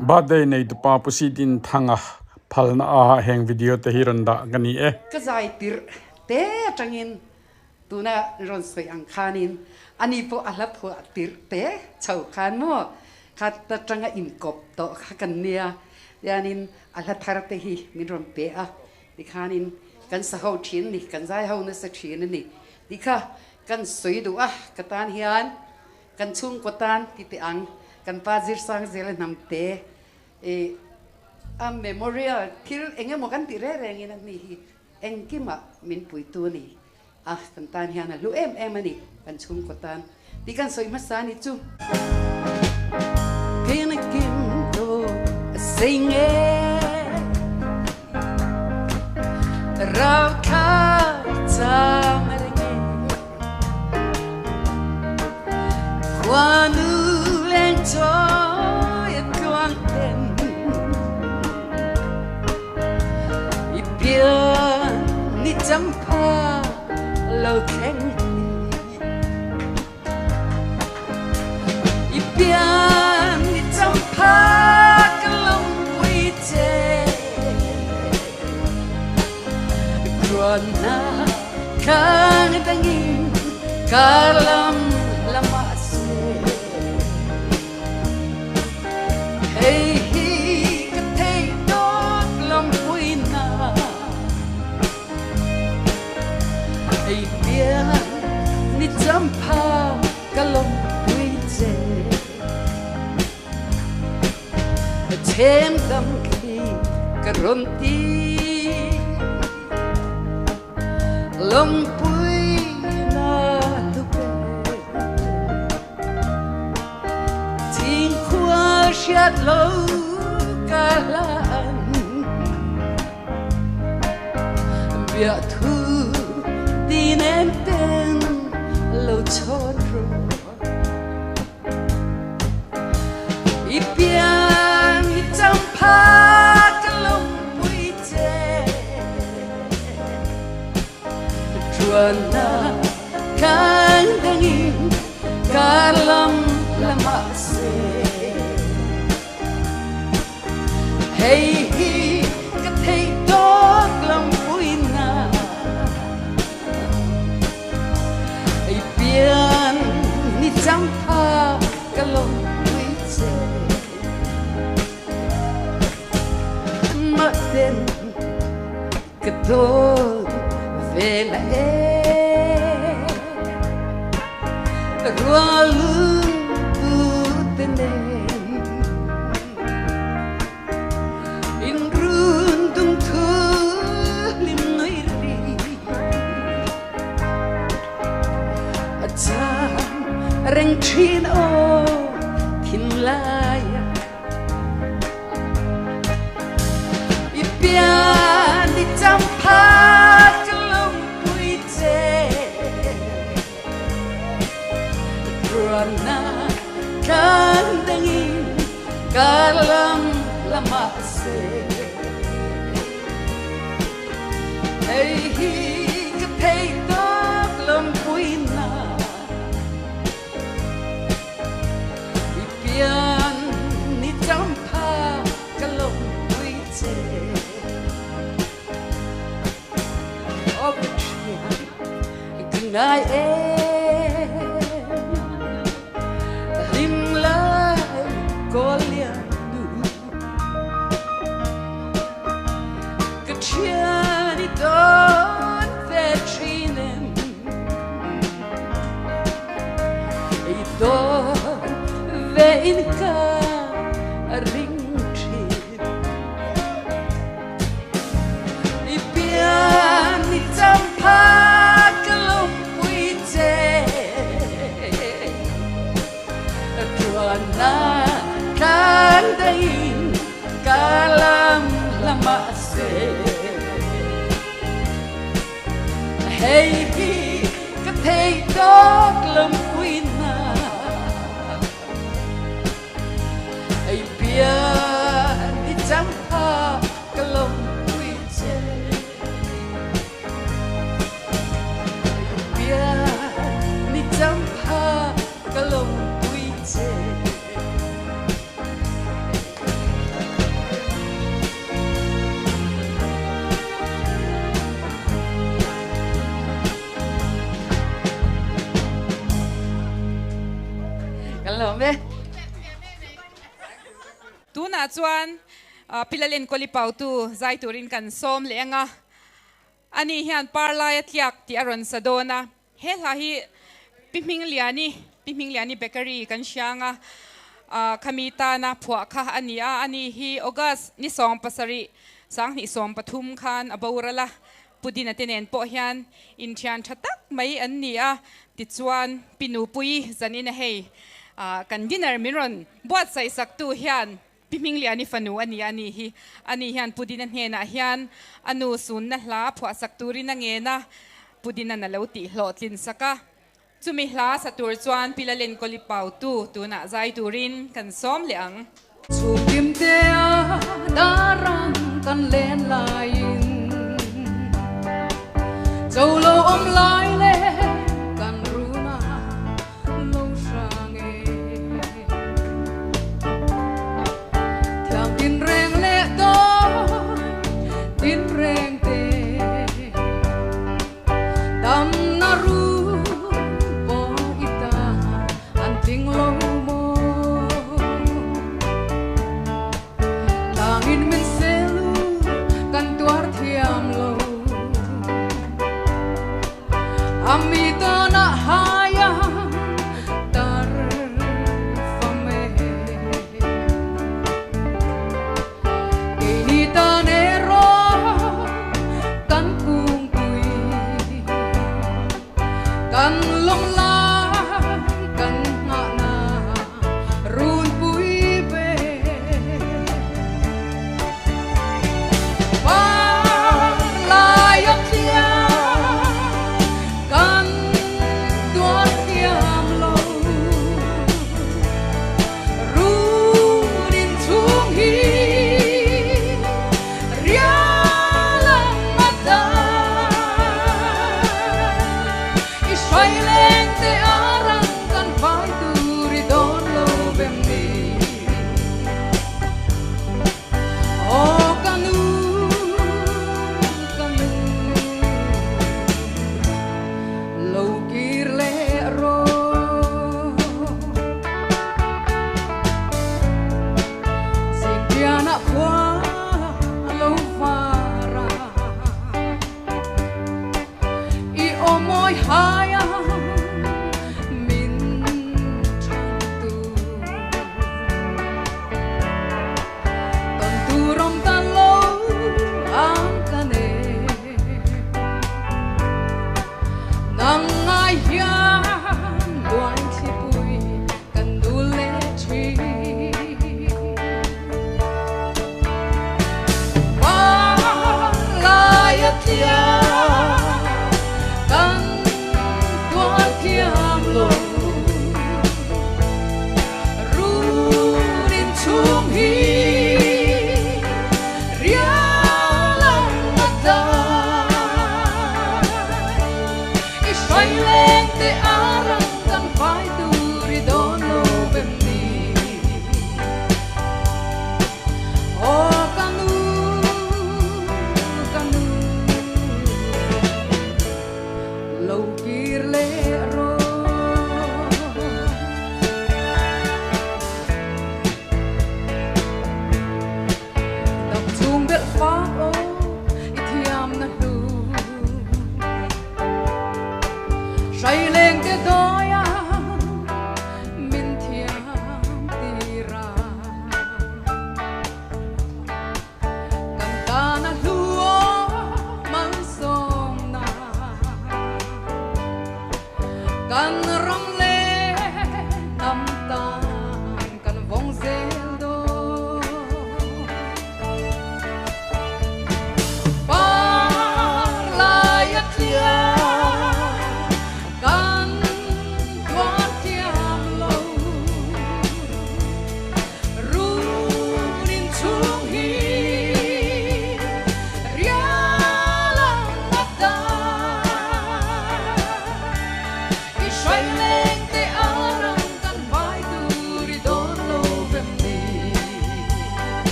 Birthday nei tupa Pu Sidin Thanga phalna a heng video te hi rawn dah ka ni e. Ka zai tirh te atangin tuna rawn sawi ang khanin ani pawh a hla phuah tirh te chho khan maw kha ta tanga inkawp tawh kha kan nia tianin a hla thar te hi min rawn pe a tikhanin kan sa ho thin a ni kan zai ho nasa thin a ni tih kha kan sawi duh a ka tan hian Kan chhungkaw tan ti teh ang, kan pa Zirsang Zela hnamte i a memorial thil eng emaw kan tih reng rengin a ni hi engkimah min puitu a ni a, kan tan hian a hlu em em a ni kan chhungkaw tan tih kan sawi hmasa a ni chu. Tin kim tu a sei nge rau thla chang a ring e. Khuanu leng chawi a tluang ten i pian ni champha lo thleng hi i pian ni champha ka lawmpui che Ruahna tlang dangin kar lam lamah seh. Hei hi ka theih tawk lampuinak. Ei pian ni champha ka lawmpui che. Chem dam khi ka rawn ti Lungpui na tupe Thingkhua hriat lo ka hlan Biathu ti nem ten lo chhawn rawh I pian i champha ka lungpui che Ṭuannak kan dangin kar lam lamah seh Hei hi ka theih tawk lampuinak Ei pian ni champha ka lawmpui che Mah ten ka dawn ve la e Rualung tur te nen In run dung thu lim nui ri A cham reng thin aw thinlai ah I pian i champha ka lungpui che Ruahnak tlang dangin kar lam lamah seh Hei hi ka theih tawk lawmpuinak I pian ni champha ka lawmpui che Aw ka thian ka ngai em Hlim lai kawl lian nu Ka thian i dawn ve thin em I dawn ve in ka ring thin I pian i champha ka lawmpui che Tuanna tlang dahin ka lam lamah seh Hei hi ka theih tawk lampuinak Ei pian i champha ka lawmpui che Ei pian i champha ka lawmpui che. Tunah chuan Pilal Enkawli Pautu zai turin kan sawm leh ang a, ani hian Parlaia tliak tih a rawn sa dawn a. He hla hi Pi Hmingliani, Pi Hmingliani Bakery kan hria ang a, khami tana phuah kha a ni a, ani hi August ni 70 2013 khan a boral a, Pu Dina te nen pawh hian inthian tha tak mai an ni a, tichuan Pi Nupuii zanin a hei kan dinner min rawn buatsaih saktu hian Pi Hmingliani fanu a ni a ni hi. Ani hian Pu Dina hnenah hian a nu sunna hla phuahsak turin a ngen a, Pu Dina'n a lo tihhlawhtlin sak a. Chumi hla sa tur chuan Pi Lalenkawli Pautu tunah zai turin kan sawm leh ang. Chhungkim tea daram kan len laiin cho lo awm lai leh kan runa lo hrang e. Thiam tin reng leh dawn tin reng te. Damna ru pawh i ta an tling lo maw? Tlangin min sel u kan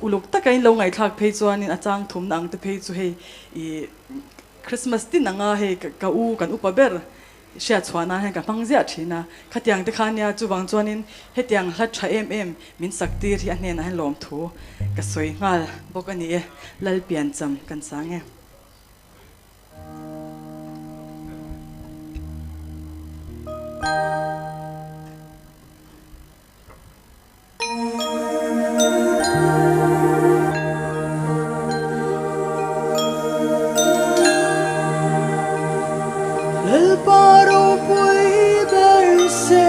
Uluk taka in lo ngaihthlak phei chuanin a chang thumna ang te phei chu hei ih Christmas tin anga hei ka u kan upa ber Hriat chhuah nan hian ka hmang ziah thin a, khatiang te kha nia chuvang chuanin hetiang hla tha em em min sak tir hi a hnenah hian lawmthu ka sawi nghal bawk a ni e, Lalpiancham kan sang e. Lalpa ropui ber se,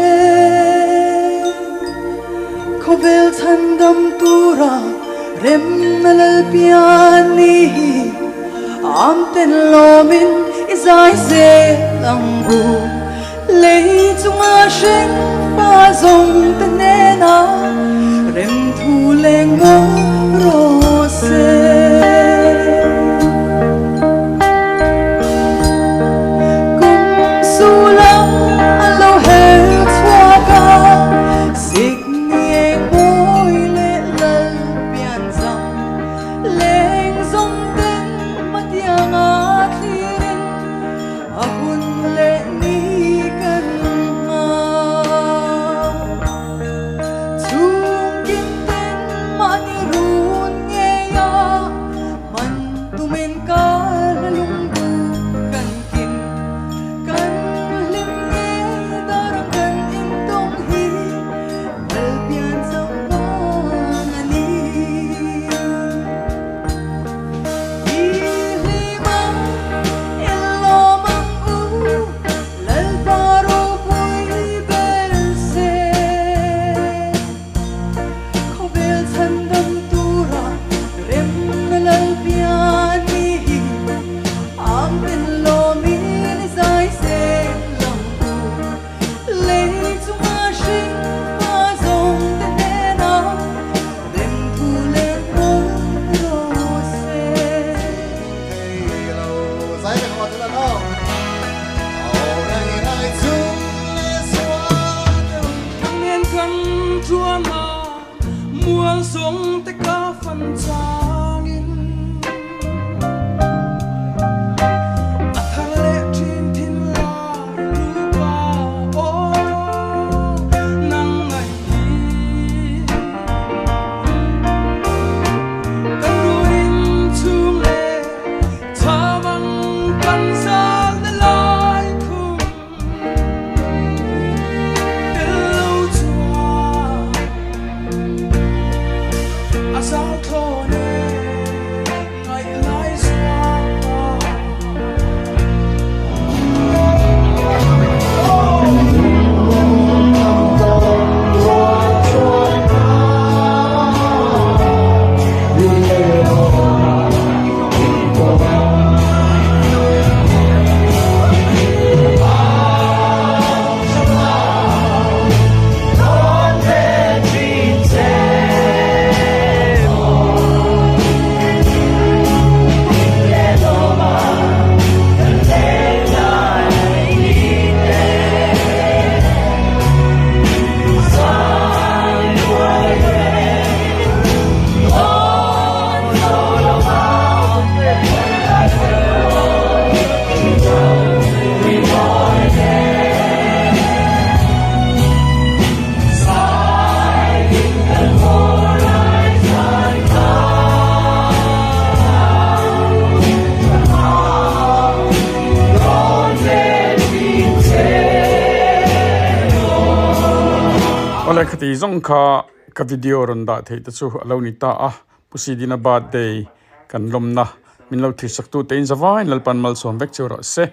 khawvel chhandam tura remna Lalpian ni hi amten lawmin i zai zel ang u. Lei chunga hreng fa zawng te hnena rem thu leng maw rawh se. Kum su lam a lo her chhuak a, sikni eng mawi leh lal pian zam leng zawng ten hmatianga thlirin A hun leh ni kan hma. Chhungkim ten mahni run ngei a, man tumin kal lungbu kan kim. Kan hlim ngei darang kan intawng hi Lalpian changvang a ni. Awle khati zawng kha ka video rawn dah theih te chu a lo ni ta a, Pu Sidina birthday kan lawmna min lo thirsak tu te in zavaiin Lalpan malsawm vek cheu rawh se.